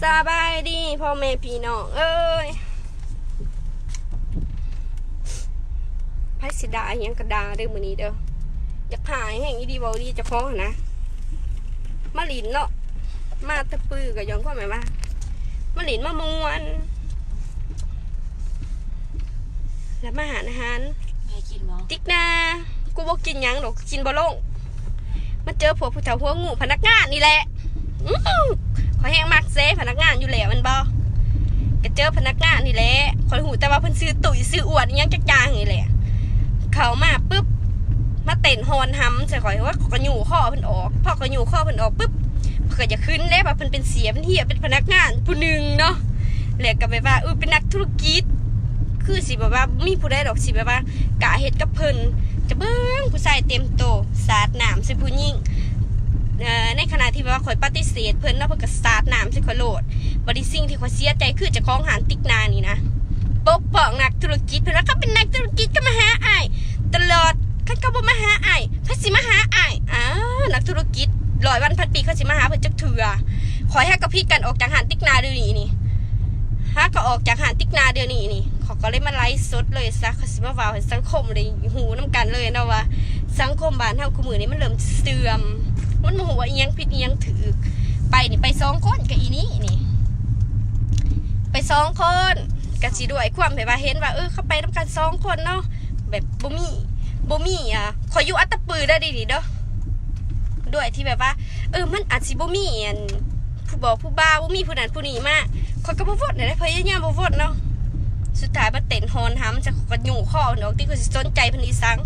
ສະບາຍດີພໍ່ແມ່ພີ່ນ້ອງເອີຍ ໃຜຊິດ່າອີ່ຫຍັງກໍດ່າເດີມື້ນີ້ເດີ. ຢາກຫາຍແຮງອີ່ຫຼີ ເວົ້າອີ່ຫຼີ ເຈົ້າຂອງຫັ້ນນະ ມາຫຼິ້ນເນາະ ມາແຕ່ປືກໍຍ້ອນຄວາມແບບວ່າ ມາຫຼິ້ນມາມ່ວນ ແລ້ວມາຮ້ານອາຫານ ໃຫ້ກິນບໍ່? ຕິກນາ ກູບໍ່ກິນຫຍັງດອກ ກິນບໍ່ລົງ. ມາເຈີພວກຜູ້ເຖົ້າຫົວງູພະນັກງານນີ້ແຫຼະ. ອື ຂ້ອຍແຮງມັກເຊພະນັກງານຢູ່ແລ້ວແມ່ນບໍ່? ກໍເຈີພະນັກງານນີ້ແຫຼະ. ຂ້ອຍຮູ້ແຕ່ວ່າເພິ່ນຊື່ຕຸ້ຍ ຊື່ອ້ວນ ອີ່ຫຍັງຈັກຢ່າງນີ້ແຫຼະ. ເຂົ້າມາປຶບ ມາເຕັ້ນຮ່ອນຮຳໃສ່ຂ້ອຍ. ໂອ້ຍ ຂ້ອຍກໍຍູ້ຄໍເພິ່ນອອກ. ພໍຂ້ອຍຍູ້ຄໍເພິ່ນອອກປຶບ ຂ້ອຍກໍຢາກຫຶງເດ້ ວ່າເພິ່ນເປັນເສຍເປັນເຫຍ ເປັນພະນັກງານຜູ້ໜຶ່ງເນາະ ແລ້ວກໍແບບວ່າ ເອີ ເປັນນັກທຸລະກິດ ຄືຊິແບບວ່າບໍ່ມີຜູ້ໃດດອກຊິແບບວ່າກ້າເຮັດກັບເພິ່ນ. ຈະເບິ່ງຜູ້ຊາຍເຕັມໂຕສາດນ້ຳໃສ່ຜູ້ຍິງ ເອີ ໃນຂະນະທີ່ແບບວ່າຂ້ອຍປະຕິເສດເພິ່ນເນາະ ເພິ່ນກໍສາດນ້ຳໃສ່ຂ້ອຍໂລດ. ບັດນີ້ສິ່ງທີ່ຂ້ອຍເສຍໃຈຄືເຈົ້າຂອງຮ້ານຕິກນານີ້ນະ ປົກປ້ອງນັກທຸລະກິດ. ເພິ່ນວ່າ ເຂົາເປັນນັກທຸລະກິດ ເຂົາມາຫາອ້າຍຕະຫຼອດ ຄັນເຂົາບໍ່ມາຫາອ້າຍ ໃຜຊິມາຫາອ້າຍ? ອ້າ ນັກທຸລະກິດ ຮ້ອຍວັນພັນປີ ເຂົາຊິມາຫາເພິ່ນຈັກເທື່ອ? ຂ້ອຍຫາກໍຜິດກັນອອກຈາກຮ້ານຕິກນາດຽວນີ້ນີ້ ຫາກໍອອກຈາກຮ້ານຕິກນາດຽວນີ້ນີ້. ຂ້ອຍກໍເລີຍມາໄລຟ໌ສົດເລີຍຊະ ຂ້ອຍຊິມາເວົ້າໃຫ້ສັງຄົມໄດ້ຮູ້ນຳກັນເລີຍເນາະວ່າ ສັງຄົມບ້ານເຮົາຄູ່ມື້ນີ້ມັນເລີ່ມເສື່ອມ ມັນບໍ່ຮູ້ວ່າອີ່ຫຍັງຜິດອີ່ຫຍັງຖືກ. ໄປນີ້ໄປສອງຄົນ ກັບອີ່ນີ້ນີ້ ໄປສອງຄົນ ກໍຊິດ້ວຍຄວາມແບບວ່າເຫັນວ່າ ເອີ ເຂົາໄປນຳກັນສອງຄົນເນາະ ແບບບໍ່ມີ ບໍ່ມີ ອ່າ ຂ້ອຍຢູ່ອັດຕະປືເດີ ດຽວນີ້ເດີ ດ້ວຍທີ່ແບບວ່າ ເອີ ມັນອາດຊິບໍ່ມີອັນ ຜູ້ບອກຜູ້ບ່າວ ບໍ່ມີຜູ້ນັ້ນຜູ້ນີ້ມາ ຂ້ອຍກໍບໍ່ວົນເດ້ ພະຍາຍາມບໍ່ວົນເນາະ. ສຸດທ້າຍມາເຕັ້ນຮ່ອນຮຳ ຈັກຂ້ອຍກໍຍູ້ຄໍເພິ່ນອອກຕິ ຂ້ອຍຊິສົນໃຈເພິ່ນອີ່ສັງ.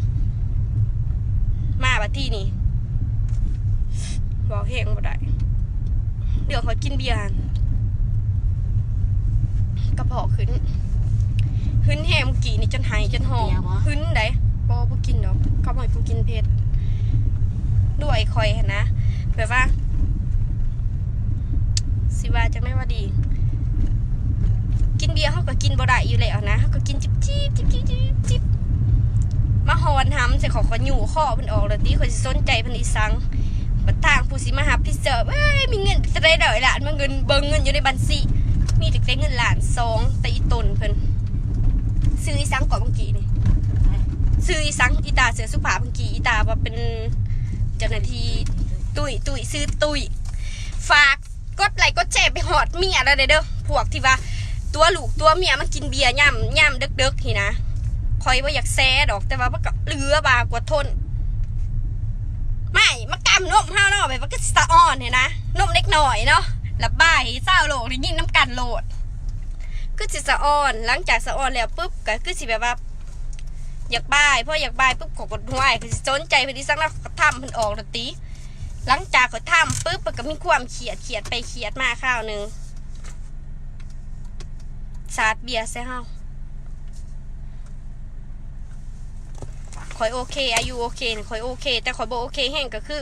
ມາບັດທີນີ້ ເວົ້າແຮງບໍ່ໄດ້ ເລື່ອງຂ້ອຍກິນເບຍຫັ້ນ ກະເພາະຂຶ້ນ ຫຶງແຮງມື້ກີ້ນີ້ ຈົນໄຫ້ຈົນຮ້ອງ. ກິນເບຍບໍ່? ຫຶງໃດ໋ ບໍ່ ບໍ່ກິນດອກ ເຂົາບໍ່ໃຫ້ກູກິນເຜັດ. ດ້ວຍຂ້ອຍຫັ້ນນະ ແບບວ່າ ຊິວ່າຈັ່ງໃດວ່າດີ ກິນເບຍເຮົາກໍກິນບໍ່ໄດ້ຢູ່ແລ້ວນະ ເຮົາກໍກິນຈິບໆ ຈິບໆ ຈິບໆ ມາຮ່ອນຮຳໃສ່ຂ້ອຍ ຂ້ອຍຍູ້ຄໍເພິ່ນອອກແລ້ວຕິ ຂ້ອຍຊິສົນໃຈເພິ່ນອີ່ສັງ. ບັດທາງຜູ້ຊິມາຮັບຜິດຊອບ ເອີຍ ມີເງິນເທົ່າໃດດອກຫຼານ ມາເງິນ ເບິ່ງເງິນຢູ່ໃນບັນຊີ ມີແຕ່ເງິນລ້ານສອງ ແຕ່ອີ່ຕົນເພິ່ນ ຊື່ອີ່ສັງເກາະມື້ກີ້ນີ້ ຊື່ອີ່ສັງ ອີ່ຕາເສື້ອສຸພາບມື້ກີ້ ອີ່ຕາວ່າເປັນເຈົ້າໜ້າທີ່ ຕຸ້ຍ ຕຸ້ຍ ຊື່ຕຸ້ຍ ຝາກ ກົດໄລກົດແຊໄປຮອດເມຍລະເດີ ພວກທີ່ວ່າຕົວະລູກຕົວະເມຍມາກິນເບຍຍາມ ຍາມເດິກໆ ນີ້ນະ. ຂ້ອຍບໍ່ຢາກແຊດອກ ແຕ່ວ່າມັນກໍເຫຼືອບາກວ່າທົນ. ມາ ມາກຳນົມເຮົາເນາະ ແບບວ່າຄືຊິສະອອນຫັ້ນນະ ນົມເດັກນ້ອຍເນາະ ລະບາຍໃຫ້ຊາວໂລກໄດ້ຍິນນຳກັນໂລດ ຄືຊິສະອອນ. ຫຼັງຈາກສະອອນແລ້ວປຶບ ກໍຄືຊິແບບວ່າຢາກບາຍ ພໍຢາກບາຍປຶບ ກໍກົດຫົວອ້າຍ ຄືຊິສົນໃຈເພິ່ນອີ່ສັງ ແລ້ວກໍທຳເພິ່ນອອກໂລດຕິ. ຫຼັງຈາກຂ້ອຍທຳປຶບ ມັນກໍມີຄວາມຄຽດ ຄຽດໄປຄຽດມາຄາວໜຶ່ງ ສາດເບຍໃສ່ເຮົາ. ຂ້ອຍໂອເຄ ອາຍຸໂອເຄນີ້ ຂ້ອຍໂອເຄ ແຕ່ຂ້ອຍບໍ່ໂອເຄແຮງກໍຄື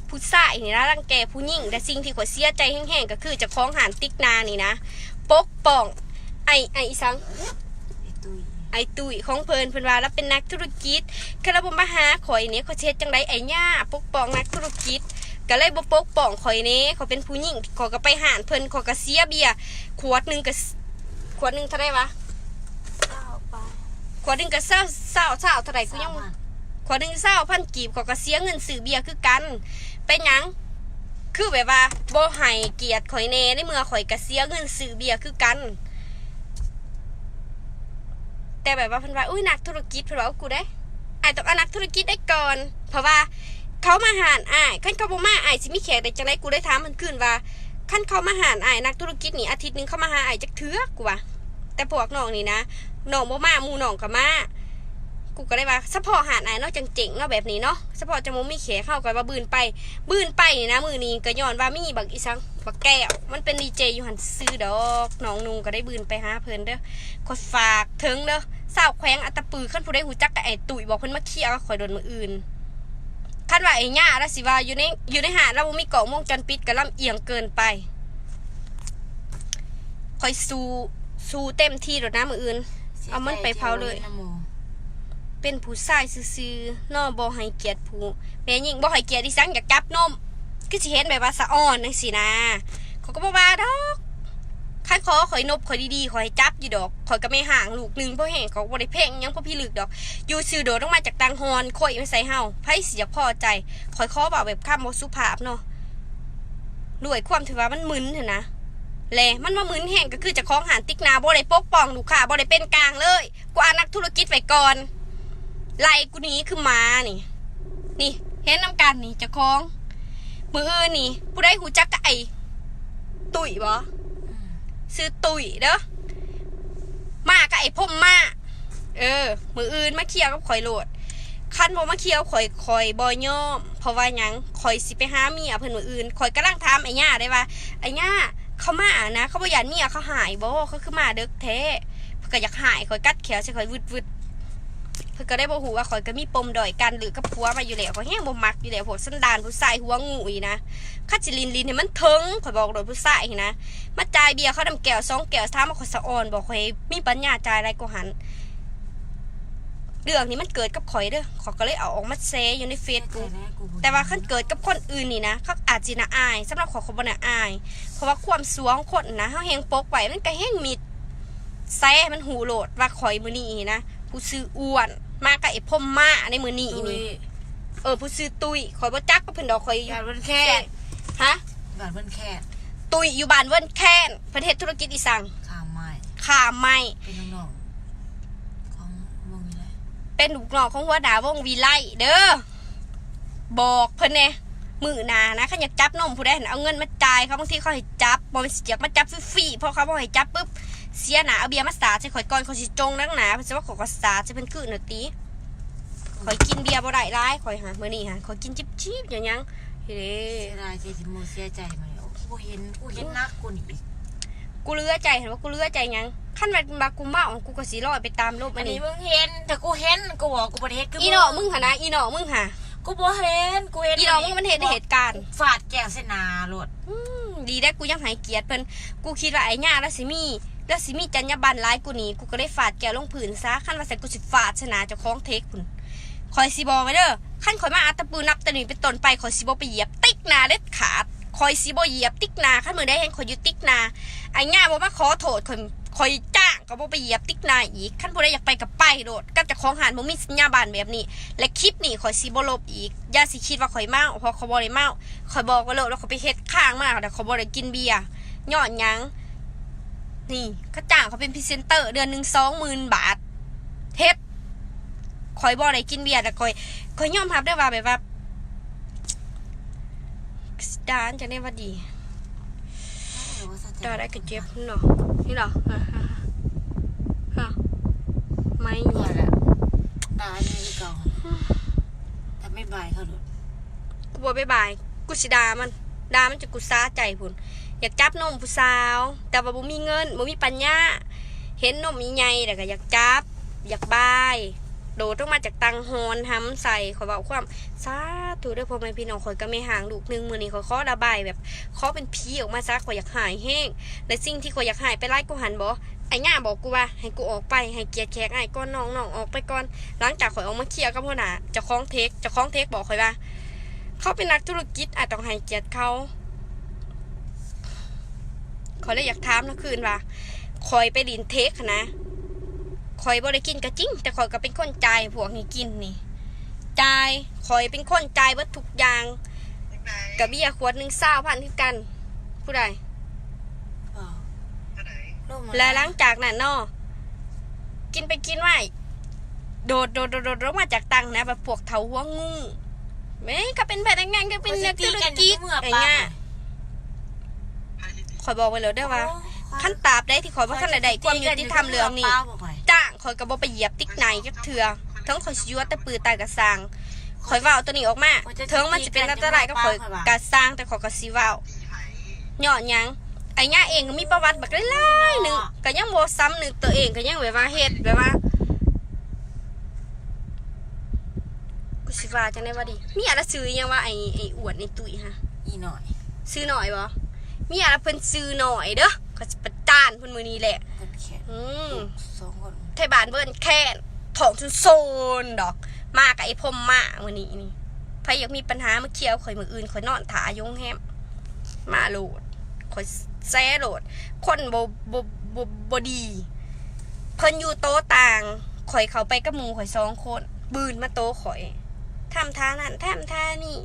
ຜູ້ຊາຍນີ້ນະ ລັງແກຜູ້ຍິງ. ແລະ ສິ່ງທີ່ຂ້ອຍເສຍໃຈແຮງໆ ກໍຄືເຈົ້າຂອງຮ້ານຕິກນານີ້ນະ ປົກປ້ອງ ໄອ້ ໄອ້ອີ່ສັງ ໄອ້ຕຸ້ຍ ໄອ້ຕຸ້ຍຂອງເພິ່ນ ເພິ່ນວ່າລາວເປັນນັກທຸລະກິດ ຄັນລາວບໍ່ມາຫາຂ້ອຍນີ້ ຂ້ອຍຊິເຮັດຈັ່ງໃດ? ໄອ້ຍ່າປົກປ້ອງນັກທຸລະກິດ ກໍເລີຍບໍ່ປົກປ້ອງຂ້ອຍແດ່. ຂ້ອຍເປັນຜູ້ຍິງ ຂ້ອຍກໍໄປຮ້ານເພິ່ນ ຂ້ອຍກໍເສຍເບຍຂວດໜຶ່ງກໍ ຂວດໜຶ່ງເທົ່າໃດວະ? ຊາວປາຍ ຂວດໜຶ່ງກໍຊາວ ຊາວ ຊາວເທົ່າໃດ ກູຍັງ ຊາວພັນ ຂວດໜຶ່ງຊາວພັນກີບ ຂ້ອຍກໍເສຍເງິນຊື້ເບຍຄືກັນ. ເປັນຫຍັງ? ຄືແບບວ່າບໍ່ໃຫ້ກຽດຂ້ອຍແດ່ ໃນເມື່ອຂ້ອຍກໍເສຍເງິນຊື້ເບຍຄືກັນ. ແຕ່ແບບວ່າເພິ່ນວ່າ ອຸ້ຍ ນັກທຸລະກິດ ເພິ່ນວ່າ ໂອ້ ກູເດ້ ອ້າຍຕ້ອງເອົານັກທຸລະກິດໄດ້ກ່ອນ ເພາະວ່າເຂົາມາຮ້ານອ້າຍ ຄັນເຂົາບໍ່ມາ ອ້າຍຊິມີແຂກໄດ້ຈັ່ງໃດ? ກູເລີຍຖາມເພິ່ນຄືນວ່າ ຄັນເຂົາມາຮ້ານອ້າຍ ນັກທຸລະກິດນີ້ ອາທິດໜຶ່ງເຂົາມາຫາອ້າຍຈັກເທື່ອ? ກູວ່າ ແຕ່ພວກນ້ອງນີ້ນະ ນ້ອງບໍ່ມາ ໝູ່ນ້ອງກໍມາ. ກູກໍເລີຍວ່າ ສະເພາະຮ້ານອ້າຍເນາະ ຈັ່ງເຈັງເນາະ ແບບນີ້ເນາະ ສະເພາະຈັ່ງບໍ່ມີແຂກ ເຮົາກໍວ່າບືນໄປ ບືນໄປນີ້ນະ ມື້ນີ້ກໍຍ້ອນວ່າມີບັກອີ່ສັງ ບັກແກ້ວ ມັນເປັນດີເຈຢູ່ຫັ້ນຊື່ໆ ດອກ. ນ້ອງນຸ່ງກໍໄດ້ບືນໄປຫາເພິ່ນເດີ ຂ້ອຍຝາກເຖິງເດີ ຊາວແຂວງອັດຕະປື ຄັນຜູ້ໃດຮູ້ຈັກກັບໄອ້ຕຸ້ຍ ບອກເພິ່ນມາເຄຍກັບຂ້ອຍໂດນມື້ອື່ນ. ຄັນວ່າໄອ້ຍ່າລະຊິວ່າຢູ່ໃນ ຢູ່ໃນຮ້ານລະບໍ່ມີກ້ອງວົງຈອນປິດ ກໍລຳອຽງເກີນໄປ. ຂ້ອຍສູ້ ສູ້ເຕັມທີ່ໂລດນະມື້ອື່ນ ເອົາມັນໄປເຜົາເລີຍ. ເປັນຜູ້ຊາຍຊື່ໆເນາະ ບໍ່ໃຫ້ກຽດຜູ້ແມ່ຍິງ ບໍ່ໃຫ້ກຽດອີ່ສັງ ຢາກຈັບນົມ ຄືຊິເຫັນແບບວ່າສະອອນຈັ່ງຊີ້ນະ ຂ້ອຍກໍບໍ່ວ່າດອກ. ຄັນຂໍຂ້ອຍນົບຂ້ອຍດີໆ ຂ້ອຍໃຫ້ຈັບຢູ່ດອກ. ຂ້ອຍກໍແມ່ຮ້າງລູກໜຶ່ງ ພໍແຮງ ຂ້ອຍກໍບໍ່ໄດ້ແພງຫຍັງພໍພິລຶກດອກ. ຢູ່ຊື່ໂດດອອກມາຈາກຕ່າງຮ່ອນ ໂຄ້ຍມາໃສ່ເຮົາ ໃຜຊິຢາກພໍໃຈ. ຂ້ອຍຂໍເວົ້າແບບຄຳບໍ່ສຸພາບເນາະ ດ້ວຍຄວາມທີ່ວ່າມັນມຶນຫັ້ນນະ ແລະ ມັນມາມຶນແຮງ ກໍຄືເຈົ້າຂອງຮ້ານຕິກໜ້າ ບໍ່ໄດ້ປົກປ້ອງລູກຄ້າ ບໍ່ໄດ້ເປັນກາງເລີຍ. ກູອານັກທຸລະກິດໄວ້ກ່ອນ ໄລ່ກູໜີຄືໝານີ້. ນີ້ ເຫັນນຳກັນນີ້ ເຈົ້າຂອງ. ມື້ອື່ນນີ້ ຜູ້ໃດຮູ້ຈັກກັບໄອ້ຕຸ້ຍບໍ່? ອືມ ຊື່ຕຸ້ຍເດີ ມາກັບໄອ້ພົມມາ. ເອີ ມື້ອື່ນມາເຄຍກັບຂ້ອຍໂລດ. ຄັນບໍ່ມາເຄຍກັບຂ້ອຍ ຂ້ອຍບໍ່ຍອມ. ເພາະວ່າຫຍັງ? ຂ້ອຍຊິໄປຫາເມຍເພິ່ນມື້ອື່ນ. ຂ້ອຍກຳລັງຖາມໄອ້ຍ່າເດ້ວ່າ ໄອ້ຍ່າ ເຂົາມານະ ເຂົາບໍ່ຢ້ານເມຍເຂົາຮ້າຍບໍ່? ເຂົາຄືມາເດິກແທ້? ເພິ່ນກໍຢາກຮ້າຍ ຂ້ອຍກັດແຂ້ວໃສ່ ຂ້ອຍວຶດໆ. ເພິ່ນກໍໄດ້ບໍ່ຮູ້ວ່າຂ້ອຍກໍມີປົມດ້ອຍ ການເລີກກັບຜົວມາຢູ່ແລ້ວ. ຂ້ອຍແຮງບໍ່ມັກຢູ່ແລ້ວ ພວກສັນດານຜູ້ຊາຍຫົວງູນີ້ນະ. ຄັນຊິຫຼິ້ນ ຫຼິ້ນໃຫ້ມັນເຖິງ ຂ້ອຍບອກໂລດ ຜູ້ຊາຍຫັ້ນນະ ມາຈ່າຍເບຍເຂົານຳແກ້ວສອງແກ້ວ ຖາມວ່າຂ້ອຍສະອອນບໍ່? ຂ້ອຍມີປັນຍາຈ່າຍຫຼາຍກວ່າຫັ້ນ. ເລື່ອງນີ້ມັນເກີດກັບຂ້ອຍເດີ ຂ້ອຍກໍເລີຍເອົາອອກມາແຊຢູ່ໃນເຟສບຸກ. ແຕ່ວ່າຄັນເກີດກັບຄົນອື່ນນີ້ນະ ເຂົາອາດຊິໜ້າອາຍ. ສຳລັບຂ້ອຍ ຂ້ອຍບໍ່ໜ້າອາຍ ເພາະວ່າຄວາມຊົ່ວຂອງຄົນນະ ເຮົາແຮງປົກໄວ້ ມັນກໍແຮງມິດ. ແຊໃຫ້ມັນຮູ້ໂລດວ່າຂ້ອຍມື້ນີ້ນະ ຜູ້ຊື່ອ້ວນ ມາກັບໄອ້ພົມມາໃນມື້ນີ້ນີ້. ເອີ ຜູ້ຊື່ຕຸ້ຍ ຂ້ອຍບໍ່ຈັກກັບເພິ່ນດອກ ຂ້ອຍຢູ່ບ້ານເວີນແຄນ. ຮະ? ບ້ານເວີນແຄນ. ຕຸ້ຍຢູ່ບ້ານເວີນແຄນ ເພິ່ນເຮັດທຸລະກິດອີ່ສັງ? ຄ້າໄມ້. ຄ້າໄມ້. ເປັນລູກນ້ອງຂອງວົງວິໄລ ເປັນລູກນ້ອງຂອງຫົວໜ້າວົງວິໄລເດີ. ບອກເພິ່ນແດ່ ມື້ໜ້ານະ ຄັນຢາກຈັບນົມຜູ້ໃດຫັ້ນ ເອົາເງິນມາຈ່າຍເຂົາ. ບາງທີເຂົາໃຫ້ຈັບ ບໍ່ແມ່ນຊິຢາກມາຈັບຟຣີໆ ເພາະເຂົາບໍ່ໃຫ້ຈັບປຶບ ເສຍໜ້າ ເອົາເບຍມາສາດໃສ່ຂ້ອຍກ່ອນ ຂ້ອຍຊິຈົ່ງໜັກໜາ. ເພິ່ນຊິວ່າຂ້ອຍກໍສາດໃສ່ເພິ່ນຄືນວ່າຕິ. ຂ້ອຍກິນເບຍບໍ່ໄດ້ຫຼາຍ ຂ້ອຍຫາ ມື້ນີ້ຫາ ຂ້ອຍກິນຈິບໆ ຫຍັງໆ ເດ້. ເສຍດາຍ ເສຍຊິໂມເສຍໃຈມື້ນີ້. ໂອ້ ກູບໍ່ເຫັນ ກູເຫັນໜັກກວ່ານີ້ອີກ. ກູເຫຼືອໃຈ ເຫັນບໍ່? ກູເຫຼືອໃຈຫຍັງ? ຄັນວ່າ ວ່າກູເມົາ ກູກໍຊິລອຍໄປຕາມລົມ. ອັນນີ້ ອັນນີ້ມຶງເຫັນ ຖ້າກູເຫັນ ກູບອກ ກູບໍ່ໄດ້ເຮັດຄື ອີນ້ອງມຶງຫັ້ນນະ ອີນ້ອງມຶງຫາ. ກູບໍ່ເຫັນ ກູເຫັນ ອີນ້ອງມຶງມັນເຫັນໃນເຫດການ ຟາດແກ້ວໃສ່ໜ້າໂລດ. ອືມ ດີແລ້ວ ກູຍັງໃຫ້ກຽດເພິ່ນ. ກູຄິດວ່າໄອ້ຍ່າລາວຊິມີ ລາວຊິມີຈັນຍາບັນຫຼາຍກວ່ານີ້ ກູກໍເລີຍຟາດແກ້ວລົງພື້ນຊະ. ຄັນວ່າຊັ້ນ ກູຊິຟາດໃສ່ໜ້າເຈົ້າຂອງເທັກພຸ້ນ. ຂ້ອຍຊິບອກໄວ້ເດີ ຄັນຂ້ອຍມາອັດຕະປື ນັບແຕ່ນີ້ເປັນຕົ້ນໄປ ຂ້ອຍຊິບໍ່ໄປຢຽບຕິກໜ້າເດັດຂາດ. ຂ້ອຍຊິບໍ່ຢຽບຕິກໜ້າ. ຄັນມື້ໃດເຫັນຂ້ອຍຢູ່ຕິກໜ້າ ໄອ້ຍ່າບໍ່ມາຂໍໂທດ ຂ້ອຍ ຂ້ອຍຈ້າງກໍບໍ່ໄປຢຽບຕິກໜ້າອີກ. ຄັນຜູ້ໃດຢາກໄປກໍໄປໂລດ ກັບເຈົ້າຂອງຮ້ານບໍ່ມີຈັນຍາບັນແບບນີ້. ແລະ ຄລິບນີ້ຂ້ອຍຊິບໍ່ລົບອີກ. ຢ່າຊິຄິດວ່າຂ້ອຍເມົາ ເພາະຂ້ອຍບໍ່ໄດ້ເມົາ. ຂ້ອຍບອກໄວ້ໂລດວ່າຂ້ອຍໄປເຮັດຄາງມາ ແຕ່ຂ້ອຍບໍ່ໄດ້ກິນເບຍ. ຍ້ອນຫຍັງ? ນີ້ ເຂົາຈ້າງຂ້ອຍເປັນພຣີເຊັນເຕີເດືອນໜຶ່ງສອງໝື່ນບາດ ເຮັດ ຂ້ອຍບໍ່ໄດ້ກິນເບຍ ແຕ່ຂ້ອຍ ຂ້ອຍຍອມຮັບໄດ້ວ່າ ແບບວ່າ ດານຈັ່ງໃດວ່າດີ ດາໄດ້ກໍເຈັບເນາະ. ນີ້ເນາະ ຮະ ຮະ ຮະ ໄມ້ ພໍແລ້ວ ດາໃຫຍ່ຄືເກົ່າ ແຕ່ໄມ້ບາຍເຂົາໂລດ. ກູບໍ່ບາຍບາຍ ກູຊິດ່າມັນ ດ່າມັນຈົນກູສາໃຈພຸ້ນ. ຢາກຈັບນົມຜູ້ສາວ ແຕ່ວ່າບໍ່ມີເງິນ ບໍ່ມີປັນຍາ. ເຫັນນົມໃຫຍ່ໆ ແລ້ວກໍຢາກຈັບ ຢາກບາຍ ໂດດລົງມາຈາກຕັ່ງຮອນ ຫຳໃສ່. ຂ້ອຍເວົ້າຄວາມ ສາທຸເດີພໍ່ແມ່ພີ່ນ້ອງ ຂ້ອຍກໍແມ່ຮ້າງລູກໜຶ່ງ. ມື້ນີ້ຂ້ອຍຂໍລະບາຍແບບ ຂໍເປັນຜີອອກມາຊະ ຂ້ອຍຢາກຮ້າຍແຮງ. ແລະ ສິ່ງທີ່ຂ້ອຍຢາກຮ້າຍໄປຫຼາຍກວ່າຫັ້ນບໍ? ອ້າຍຍ່າບອກກູວ່າໃຫ້ກູອອກໄປ ໃຫ້ກຽດແຂກອ້າຍກ່ອນ ນ້ອງ ນ້ອງອອກໄປກ່ອນ. ຫຼັງຈາກຂ້ອຍອອກມາເຄຍກັບຫົວໜ້າເຈົ້າຂອງເທັກ ເຈົ້າຂອງເທັກບອກຂ້ອຍວ່າ ເຂົາເປັນນັກທຸລະກິດ ອ້າຍຕ້ອງໃຫ້ກຽດເຂົາ. ຂ້ອຍເລີຍຢາກຖາມລາວຄືນວ່າ ຂ້ອຍໄປຫຼິ້ນເທັກຫັ້ນນະ ຂ້ອຍບໍ່ໄດ້ກິນກໍຈິງ ແຕ່ຂ້ອຍກໍເປັນຄົນຈ່າຍໃຫ້ພວກນີ້ກິນນີ້ ຈ່າຍ ຂ້ອຍເປັນຄົນຈ່າຍເບິດທຸກຢ່າງ. ກະເບຍຂວດໜຶ່ງຊາວພັນຄືກັນ. ຜູ້ໃດ? ແລະຫຼັງຈາກນັ້ນເນາະ ກິນໄປກິນມາ ໂດດ ໂດດ ໂດດ ໂດດລົງມາຈາກຕັ່ງນະ ແບບພວກເຖົ້າຫົວງູ. ແມ່ນ ເຂົາເປັນພະນັກງານ ເຂົາເປັນນັກທຸລະກິດ ໄອ້ຍາ. ຂ້ອຍບອກໄວ້ແລ້ວເດີວ່າ ໂອ້ ຄັນຕາບໃດທີ່ຂ້ອຍບໍ່ທັນໄດ້ໄດ້ຄວາມຍຸຕິທຳເລື່ອງນີ້ ຈ້າງ ຂ້ອຍກໍບໍ່ໄປຢຽບຕິກໜ້າອີກຈັກເທື່ອ. ເຖິງຂ້ອຍຊິຢູ່ອັດຕະປືໃຕ້ກໍຊ່າງ ຂ້ອຍເວົ້າຕົວນີ້ອອກມາ ເຖິງມັນຊິເປັນອັນຕະລາຍກັບຂ້ອຍກໍຊ່າງ ແຕ່ຂ້ອຍກໍຊິເວົ້າ. ຍ້ອນຫຍັງ? ໄອ້ຍາເອງກໍມີປະຫວັດບັກຫຼາຍໆໜຶ່ງ ກໍຍັງບໍ່ສຳນຶກຕົວເອງ ກໍຍັງແບບວ່າເຮັດແບບວ່າ ກູຊິວ່າຈັ່ງໃດວ່າດີ? ເມຍລະຊື່ອີ່ຫຍັງວະ? ໄອ້ ໄອ້ອ້ວນ ໄອ້ຕຸ້ຍຫະ? ອີ່ນ້ອຍ. ຊື່ນ້ອຍບໍ່? ເມຍລະເພິ່ນຊື່ນ້ອຍເດີ. ຂ້ອຍຊິປະຈານເພິ່ນມື້ນີ້ແຫຼະ. ອືມ ສອງຄົນ ໄທບ້ານເວີນແຄນ ທ້ອງໂຊນໆດອກ ມາກັບໄອ້ພົມມາມື້ນີ້ນີ້. ໃຜຢາກມີປັນຫາມາເຄຍກັບຂ້ອຍມື້ອື່ນ ຂ້ອຍນອນຖ້າຢູ່ໂຮງແຮມ ມາໂລດ. ຂ້ອຍແຊໂລດ ຄົນບໍ່ ບໍ່ ບໍ່ ບໍ່ດີ ເພິ່ນຢູ່ໂຕະຕ່າງ ຂ້ອຍເຂົ້າໄປກັບໝູ່ຂ້ອຍສອງຄົນ ບືນມາໂຕະຂ້ອຍ ທຳທ່ານັ້ນ ທຳທ່ານີ້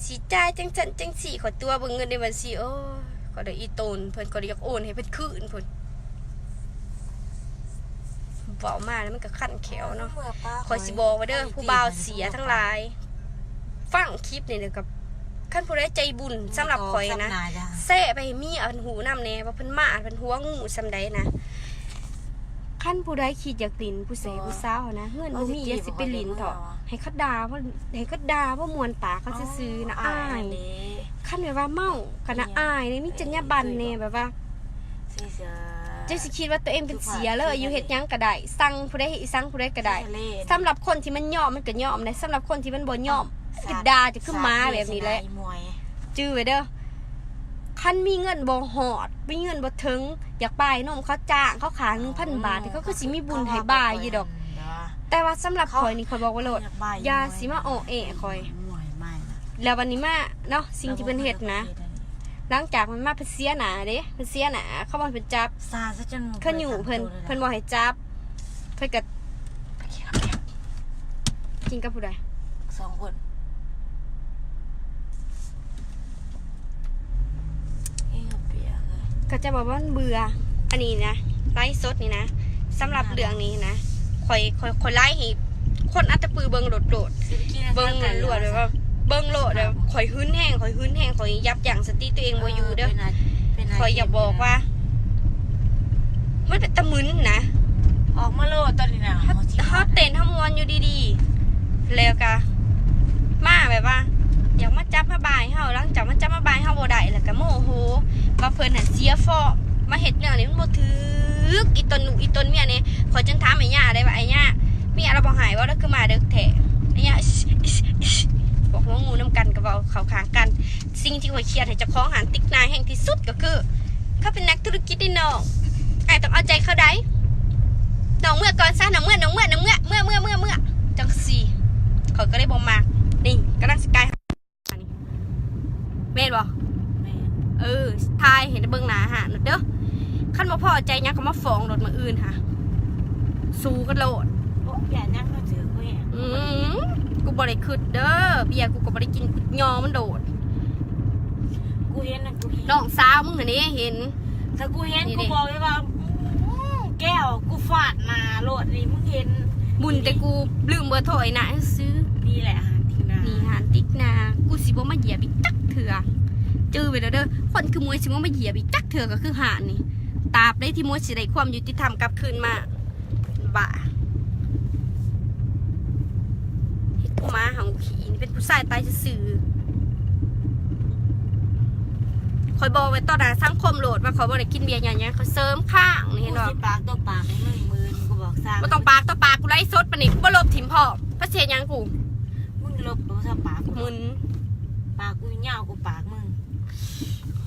ຊິຈ່າຍຈັ່ງຊັ້ນຈັ່ງຊີ້ ຂ້ອຍຕົວະເບິ່ງເງິນໃນບັນຊີ ໂອ້ຍ ຂ້ອຍໄດ້ອີ່ຕົນເພິ່ນ ຂ້ອຍໄດ້ຢາກໂອນໃຫ້ເພິ່ນຄືນພຸ້ນ. ເວົ້າມາແລ້ວມັນກໍຄັນແຂ້ວເນາະ. ຂ້ອຍຊິບອກໄວ້ເດີ ຜູ້ບ່າວເສຍທັງຫຼາຍ ຟັງຄລິບນີ້ແລ້ວກໍ ຄັນຜູ້ໃດໃຈບຸນສຳລັບຂ້ອຍນະ ແຊະໄປໃຫ້ເມຍເພິ່ນຮູ້ນຳແດ່ວ່າເພິ່ນມາ ເພິ່ນຫົວງູສ່ຳໃດນະ. ຄັນຜູ້ໃດຄິດຢາກຫຼິ້ນຜູ້ແສຜູ້ສາວຫັ້ນນະ ເງິນບໍ່ມີ ຢ່າຊິໄປຫຼິ້ນເຖາະ ໃຫ້ເຂົາດ່າ ໃຫ້ເຂົາດ່າພໍມ່ວນປາກເຂົາຊື່ໆນະ ອາຍ. ຄັນແບບວ່າເມົາກໍນະອາຍເດ້ ມີຈັນຍາບັນແດ່ ແບບວ່າ ເຈົ້າຊິຄິດວ່າຕົວເອງເປັນເສຍເລີຍ ຢູ່ເຮັດຫຍັງກໍໄດ້ ສັ່ງຜູ້ໃດ ສັ່ງຜູ້ໃດກໍໄດ້. ສຳລັບຄົນທີ່ມັນຍອມ ມັນກໍຍອມໄດ໋ ສຳລັບຄົນທີ່ມັນບໍ່ຍອມ ມັນກໍດ່າເຈົ້າຄືໝາແບບນີ້ແຫຼະ. ຈື່ໄວ້ເດີ ຄັນມີເງິນບໍ່ຮອດ ມີເງິນບໍ່ເຖິງ ຢາກບາຍນົມ ເຂົາຈ້າງ ເຂົາຄ່າໜຶ່ງພັນບາດ ເຂົາຄືຊິມີບຸນໃຫ້ບາຍຢູ່ດອກ. ແຕ່ວ່າສຳລັບຂ້ອຍນີ້ ຂ້ອຍບອກໄວ້ໂລດ ຢ່າຊິມາອ້ອແອ້ຂ້ອຍ. ແລ້ວບັດນີ້ມາເນາະ ສິ່ງທີ່ເພິ່ນເຮັດນະ ຫຼັງຈາກມັນມາ ເພິ່ນເສຍໜ້າເດ້ ເພິ່ນເສຍໜ້າ ເຂົາບໍ່ໃຫ້ເພິ່ນຈັບ ເຂົາຍູ້ເພິ່ນ ເພິ່ນບໍ່ໃຫ້ຈັບ ເພິ່ນກໍ ກິນກັບຜູ້ໃດ ສອງຄົນ. ເຂົາເຈົ້າບອກວ່າມັນເບື່ອ ອັນນີ້ນະ ໄລຟ໌ສົດນີ້ນະ ສຳລັບເລື່ອງນີ້ນະ ຂ້ອຍ ຂ້ອຍ ຂ້ອຍໄລຟ໌ໃຫ້ຄົນອັດຕະປືເບິ່ງໂລດໆ ເບິ່ງລວດໆ ແບບວ່າເບິ່ງໂລດ ແບບຂ້ອຍຫຶນແຮງ ຂ້ອຍຫຶນແຮງ ຂ້ອຍຢັບຢັ້ງສະຕິຕົວເອງບໍ່ຢູ່ເດີ. ຂ້ອຍຢາກບອກວ່າ ມັນເປັນຕາມຶນນະ ອອກມາໂລດຕອນນີ້ນະ ເຮົາ ເຮົາເຕັ້ນເຮົາມ່ວນຢູ່ດີໆ ແລ້ວກະມາແບບວ່າ ຢາກມາຈັບມາບາຍເຮົາ ຫຼັງຈາກມາຈັບມາບາຍເຮົາບໍ່ໄດ້ ແລ້ວກະໂມໂຫວ່າເພິ່ນຫັ້ນເສຍຟອມ ມາເຮັດແນວນີ້ມັນບໍ່ຖືກ ອີຕົນລູກອີຕົນເມຍນີ້. ຂ້ອຍຈົນຖາມໄອ້ຍ່າໄດ້ວ່າ ໄອ້ຍ່າ ເມຍລາວບໍ່ໃຫ້ບໍ່ ລາວຄືມາເດິກແທ້? ໄອ້ຍ່າ ພວກຫົວງູນຳກັນກໍເວົ້າເຂົ້າຂ້າງກັນ. ສິ່ງທີ່ຂ້ອຍຄຽດໃຫ້ເຈົ້າຂອງຮ້ານຕິກນາແຮງທີ່ສຸດກໍຄື ເຂົາເປັນນັກທຸລະກິດເດ້ນ້ອງ ອ້າຍຕ້ອງເອົາໃຈເຂົາໃດ໋ ນ້ອງເມືອກ່ອນຊະ ນ້ອງເມືອ ນ້ອງເມືອ ນ້ອງເມືອ ເມືອ ເມືອ ເມືອ ເມືອ ຈັ່ງຊີ້ ຂ້ອຍກໍເລີຍບໍ່ມັກ. ນີ້ກຳລັງຊິກາຍ ແມ່ນບໍ່? ແມ່ນ. ເອີ ຖ່າຍໃຫ້ເບິ່ງໜ້າຮ້ານໂລດເດີ ຄັນບໍ່ພໍໃຈຫຍັງກໍມາຟ້ອງໂລດມື້ອື່ນຫາ ສູ້ກັນໂລດ. ໂອ້ ຢ້ານຫຍັງ ເຂົາຖືກກູແຮງ. ອືມ ກູບໍ່ໄດ້ຄິດເດີ ເບຍກູກໍບໍ່ໄດ້ກິນ ກູຍໍມັນໂລດ. ກູເຫັນນະ ກູເຫັນ ນ້ອງສາວມຶງຫັ້ນເດ້ເຫັນ ຖ້າກູເຫັນ ນີ້ເດ້ ກູບອກເລີຍວ່າ ອືມ ແກ້ວ ກູຟາດໜ້າໂລດນີ້ ມຶງເຫັນ. ບຸນແຕ່ກູລືມເບີໂທໄອ້ນາຊື່. ນີ້ແຫຼະຮ້ານຕິກນາ ນີ້ຮ້ານຕິກນາ ກູຊິບໍ່ມາຢຽບອີກຈັກເທື່ອ ຈື່ໄວ້ແລ້ວເດີ ຄົນຄືມວຍຊິບໍ່ມາຢຽບອີກຈັກເທື່ອ ກໍຄືຮ້ານນີ້ ຕາບໃດທີ່ມວຍຊິໄດ້ຄວາມຍຸຕິທຳກັບຄືນມາ. ບ້າ ເຮັດຄືໝາເຫົ່າຂີ້ ເປັນຜູ້ຊາຍຕາຍຊື່ໆ. ຂ້ອຍບອກໄວ້ຕໍ່ໜ້າສັງຄົມໂລດວ່າຂ້ອຍບໍ່ໄດ້ກິນເບຍຍ້ອນຫຍັງ ຂ້ອຍເສີມຄ້າງນີ້ ເຫັນບໍ່? ກູຊິປາກຕໍ່ປາກໃຫ້ມຶງ ມື້ອື່ນກູບອກຊະ. ບໍ່ຕ້ອງປາກຕໍ່ປາກ ກູໄລຟ໌ສົດປານນີ້ ກູບໍ່ລົບຖິ້ມພ້ອມ. ພາເສດຫຍັງກູ? ມຶງລົບບໍ່ຊະປາກກູ ມຶນ ປາກກູຍາວກວ່າປາກມຶງ.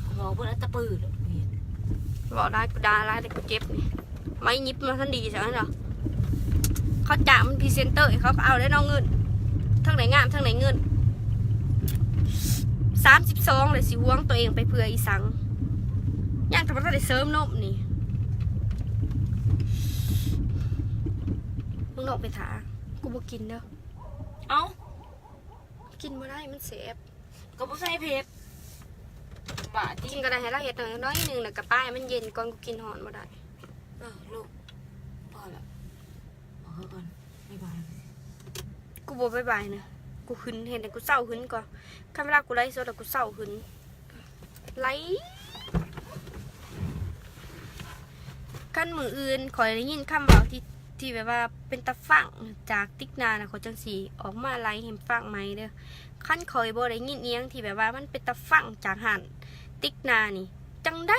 ກູບອກເບິດ ອັດຕະປືໂລດ ເວົ້າຫຼາຍ ກູດ່າຫຼາຍ ແຕ່ກູເຈັບນີ້. ໄມ້ຫຍິບມາທັນດີຊັ້ນເນາະ ເຂົາຈ້າງມັນພຣີເຊັນເຕີ ເຂົາກໍເອົາແລ້ວເນາະ ເງິນ ທັງໄດ້ງາມ ທັງໄດ້ເງິນ. ສາມສິບສອງ ແລ້ວຊິຫວງຕົວເອງໄປເພື່ອອີສັງ? ຍັງແຕ່ບໍ່ທັນໄດ້ເສີມນົມນີ້. ມຶງນ້ອງໄປຖ້າ ກູບໍ່ກິນເດີ. ເອົ້າ ກິນບໍ່ໄດ້ ມັນແສບ. ກໍບໍ່ໃສ່ເຜັດ ບາດ ກິນກໍໄດ້ ໃຫ້ລາວເຮັດໜ້ອຍໜຶ່ງ ແລ້ວກໍປາໃຫ້ມັນເຢັນກ່ອນ ກູກິນຮ້ອນບໍ່ໄດ້. ເອີ ລູກ ພໍແລ້ວ ບອກເຂົາກ່ອນ ບາຍບາຍ. ກູບໍ່ບາຍບາຍນະ ກູຫຶນ ເຫັນແລ້ວກູເຊົາຫຶນກ່ອນ. ຄັນເວລາກູໄລຟ໌ສົດແລ້ວ ກູເຊົາຫຶນ ໄລ ຄັນມື້ອື່ນຂ້ອຍໄດ້ຍິນຄຳເວົ້າທີ່ ທີ່ແບບວ່າເປັນຕາຟັງຈາກຕິກນານະ ຂ້ອຍຈັ່ງຊິອອກມາໄລຟ໌ໃຫ້ຟັງໃໝ່ເດີ. ຄັນຂ້ອຍບໍ່ໄດ້ຍິນອີ່ຫຍັງທີ່ແບບວ່າມັນເປັນຕາຟັງຈາກຮ້ານຕິກນານີ້ ຈັ່ງໃດ